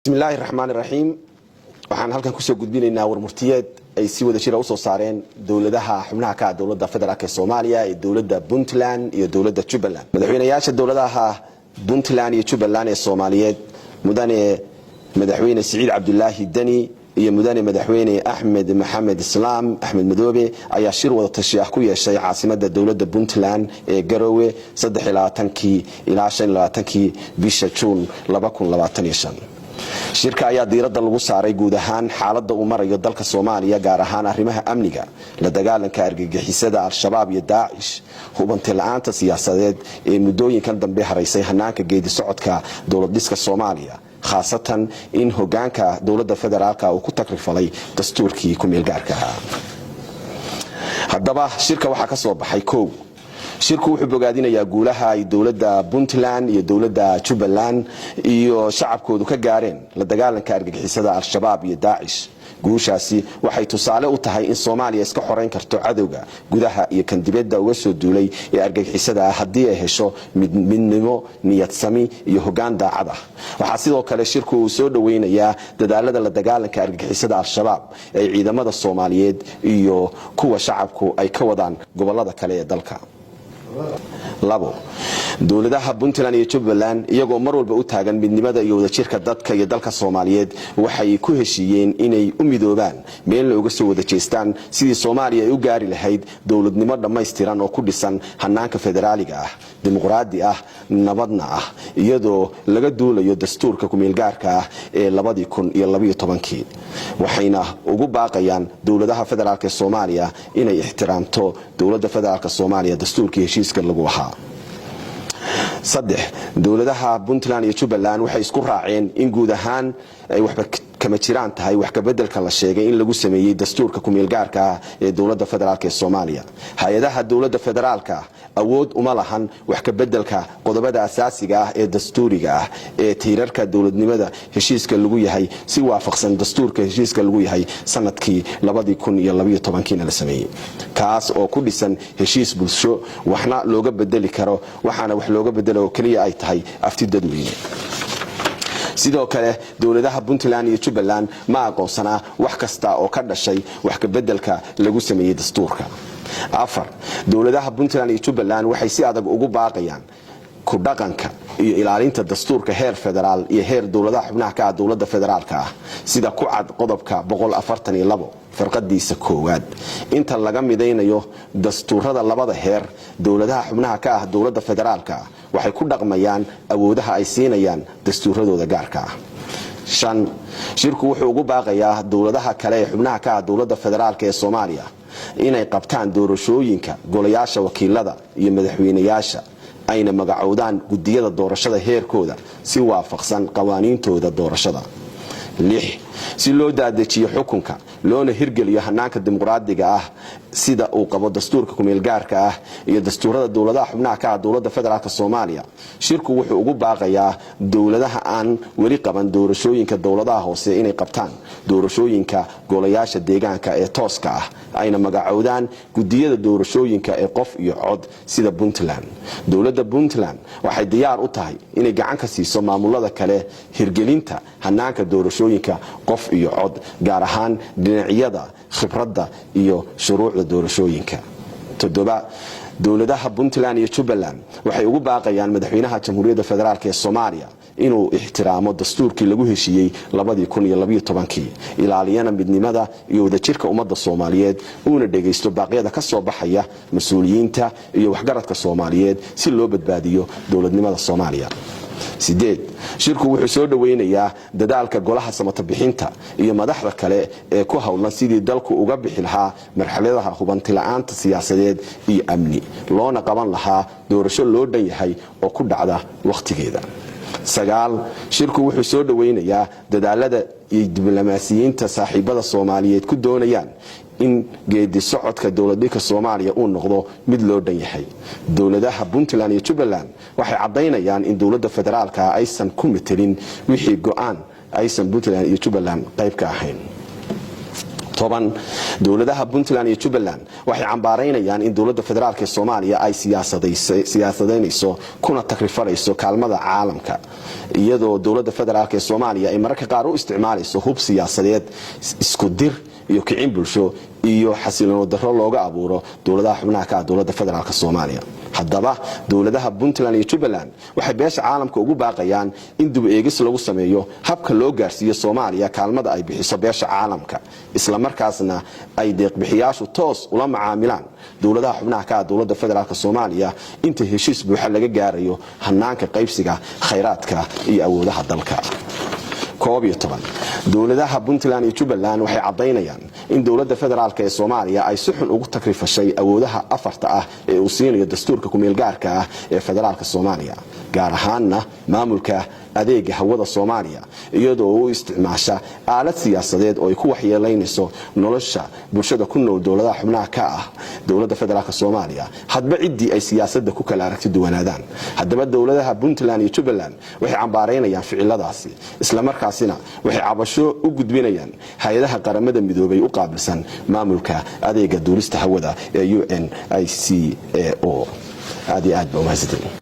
Bismillaahi raxmaan raxiim. Waxaan halkan kusoo gudbinaynaa warmurtiyeed ay si wada jira usoo saareen dowladaha xubnaha ka ah Dowladda Federaalk ee Soomaaliya ee dowladda Puntland iyo dowladda Jubbaland. Madaxweynayaasha dowladaha Puntland iyo Jubbaland ee Soomaaliyeed, Mudane Madaxweyne Siciid Cabdulaahi Deni iyo Mudane Madaxweyne Axmed Maxamed Islaam, Axmed Madoobe, ayaa shir wada tashi ah ku yeeshay caasimada dowladda Puntland ee Garowe kii ilaa kii bisha Juun. Shirka ayaa diiradda lagu saaray guud ahaan xaaladda uu marayo dalka Soomaaliya, gaar ahaan arrimaha amniga, la dagaalanka argagixisada Al-Shabaab iyo Daacish, hubanti la-aanta siyaasadeed ee muddooyinkan dambe haraysay hanaanka geedi socodka dowlad dhiska Soomaaliya, khaasatan in hogaanka dowladda federaalka uu ku takrifalay dastuurkii ku-meelgaarka ahaa. Haddaba shirka waxaa ka soo baxay: kow, shirku wuxuu bogaadinayaa guulaha ay dowladda Puntland iyo dowladda Jubbaland iyo shacabkoodu ka gaareen la dagaalanka argagixisada Al-Shabaab iyo Daacish. Guushaasi waxay tusaale u tahay in Soomaaliya iska xorayn karto cadowga gudaha iyo kan dibadda uga soo duulay ee argagixisada ah, haddii ay hesho midnimo, niyadsami iyo hogaan daacad ah. Waxaa sidoo kale shirku uu soo dhoweynayaa dadaalada la dagaalanka argagixisada Al-Shabaab ee ciidamada Soomaaliyeed iyo kuwa shacabku ay ka wadaan gobolada kale ee dalka. Labo, dowladaha Puntland iyo Jubbaland, iyagoo mar walba u taagan midnimada iyo wadajirka dadka iyo dalka Soomaaliyeed, waxay ku heshiiyeen inay u midoobaan, meelna uga soo wada jeestaan sidii Soomaaliya ay u gaari lahayd dowladnimo dhammaystiran oo ku dhisan hanaanka federaaliga ah, dimuqraadi ah, nabadna ah, iyadoo laga duulayo dastuurka kumeelgaarka ah ee 2012-kii. Waxayna ugu baaqayaan dowladaha federaalk ee Soomaaliya inay ixtiraamto dowladda federaalk Soomaaliya dastuurkii heshiiska lagu ahaa. Saddex, dowladaha Puntland iyo Jubbaland waxay isku raaceen in guud ahaan ay waxba kama jiraan tahay wax kabedelka la sheegay in lagu sameeyey dastuurka kumeelgaarka ah ee dowladda federaalk ee Soomaaliya. Hay-adaha dowladda federaalka awood uma lahan wax kabedelka qodobada asaasiga ah ee dastuuriga ah ee tiirarka dowladnimada heshiiska lagu yahay, si waafaqsan dastuurka heshiiska lagu yahay sanadkii 2012-kiina la sameeyey, kaas oo ku dhisan heshiis bulsho, waxna looga bedeli karo, waxaana wax looga bedelo oo keliya ay tahay afti dadweyne. Sidoo kale, dowladaha Puntland iyo Jubbaland ma aqoonsanaa wax kasta oo ka dhashay wax kabedelka lagu sameeyey dastuurka. Afar, dowladaha Puntland iyo Jubbaland waxay si adag ugu baaqayaan ku dhaqanka iyo ilaalinta dastuurka heer federaal iyo heer dowladaha xubnaha ka ah dowladda federaalka ah, sida ku cad qodobka farqadiisa koowaad. Inta laga midaynayo dastuurada labada heer, dowladaha xubnaha ka ah dowladda federaalka waxay ku dhaqmayaan awoodaha ay siinayaan dastuuradooda gaarka ah. Shan, shirku wuxuu ugu baaqayaa dowladaha kale ee xubnaha ka ah dowladda federaalka ee Soomaaliya inay qabtaan doorashooyinka golayaasha wakiilada iyo madaxweynayaasha, ayna magacowdaan gudiyada doorashada heerkooda si waafaqsan qawaaniintooda doorashada. Lix, si loo daadejiyo xukunka loona hirgeliyo hanaanka dimuqraadiga ah sida uu qabo dastuurka kumeelgaarka ah iyo dastuurada dowladaha xubnaha ka ah dowladda federaalk Soomaaliya, shirku wuxuu ugu baaqayaa dowladaha aan weli qaban doorashooyinka dowladaha hoose inay qabtaan doorashooyinka golayaasha deegaanka ee tooska ah, ayna magacowdaan gudiyada doorashooyinka ee qof iyo cod sida Puntland. Dowladda Puntland waxay diyaar u tahay inay gacan ka siiso maamulada kale hirgelinta hanaanka doorashooyinka qof iyo cod, gaar ahaan dhinacyada khibradda iyo shuruucda doorashooyinka. Toddoba, dowladaha Puntland iyo Jubbaland waxay ugu baaqayaan Madaxweynaha Jamhuuriyadda Federaalk ee Soomaaliya inuu ixtiraamo dastuurkii lagu heshiiyey 2012-kii, ilaaliyana midnimada iyo wadajirka ummadda Soomaaliyeed, uuna dhegaysto baaqyada ka soo baxaya mas-uuliyiinta iyo waxgaradka Soomaaliyeed si loo badbaadiyo dowladnimada Soomaaliya. Sideed, shirku wuxuu soo dhoweynayaa dadaalka golaha samatabixinta iyo madaxda kale ee ku howlan sidii dalku uga bixi lahaa marxaladaha hubantila'aanta siyaasadeed iyo amni, loona qaban lahaa doorasho loo dhan yahay oo ku dhacda wakhtigeeda. Sagaal, shirku wuxuu soo dhoweynayaa dadaalada iyo diblomaasiyiinta saaxiibada Soomaaliyeed ku doonayaan in geedi socodka dowladdhika Soomaaliya uu noqdo mid loo dhan yahay. Dowladaha Puntland iyo Jubbaland waxay caddaynayaan in dowladda federaalka aysan ku metelin wixii go-aan aysan Puntland iyo Jubbaland qayb ka ahayn. 10. Dowladaha Puntland iyo Jubbaland waxay cambaaraynayaan in dowladda federaalka ee Soomaaliya ay siyaasadaynayso kuna takrifarayso kaalmada caalamka, iyadoo dowladda federaalk ee Soomaaliya ay mararka qaar u isticmaalayso hub siyaasadeed, isku dir iyo kicin bulsho iyo xasiloon darro looga abuuro dowladaha xubnaha ka ah dowladda federaalk Soomaaliya. Haddaba, dowladaha Puntland iyo Jubbaland waxay beesha caalamka ugu baaqayaan in dib eegis lagu sameeyo habka loo gaarsiiyo Soomaaliya kaalmada ay bixiso beesha caalamka, islamarkaasna ay deeqbixiyaashu toos ula macaamilaan dowladaha xubnaha ka ah dowladda federaalk Soomaaliya inta heshiis buuxa laga gaarayo hanaanka qaybsiga khayraadka iyo awoodaha dalka. 11. Dowladaha Puntland iyo Jubbaland waxay caddaynayaan in dowladda federaalk ee Soomaaliya ay si xun ugu takrifashay awoodaha afarta ah ee uu siinayo dastuurka kumeelgaarka ah ee federaalka Soomaaliya, gaar ahaanna maamulka adeega hawada Soomaaliya, iyadoo u isticmaasha aalad siyaasadeed oo ay ku waxyeelaynayso nolosha bulshada ku nool dowladaha xubnaha ka ah dowladda federaalk Soomaaliya, hadba ciddii ay siyaasadda ku kala aragti duwanaadaan. Haddaba, dowladaha Puntland iyo Jubbaland waxay cambaaraynayaan ficiladaasi, islamarkaasina waxay cabasho u gudbinayaan hay-adaha Qaramada Midoobay u qaabilsan maamulka adeega duulista hawada ee UNICAO. Aad iyo aad ba umahadsantiin.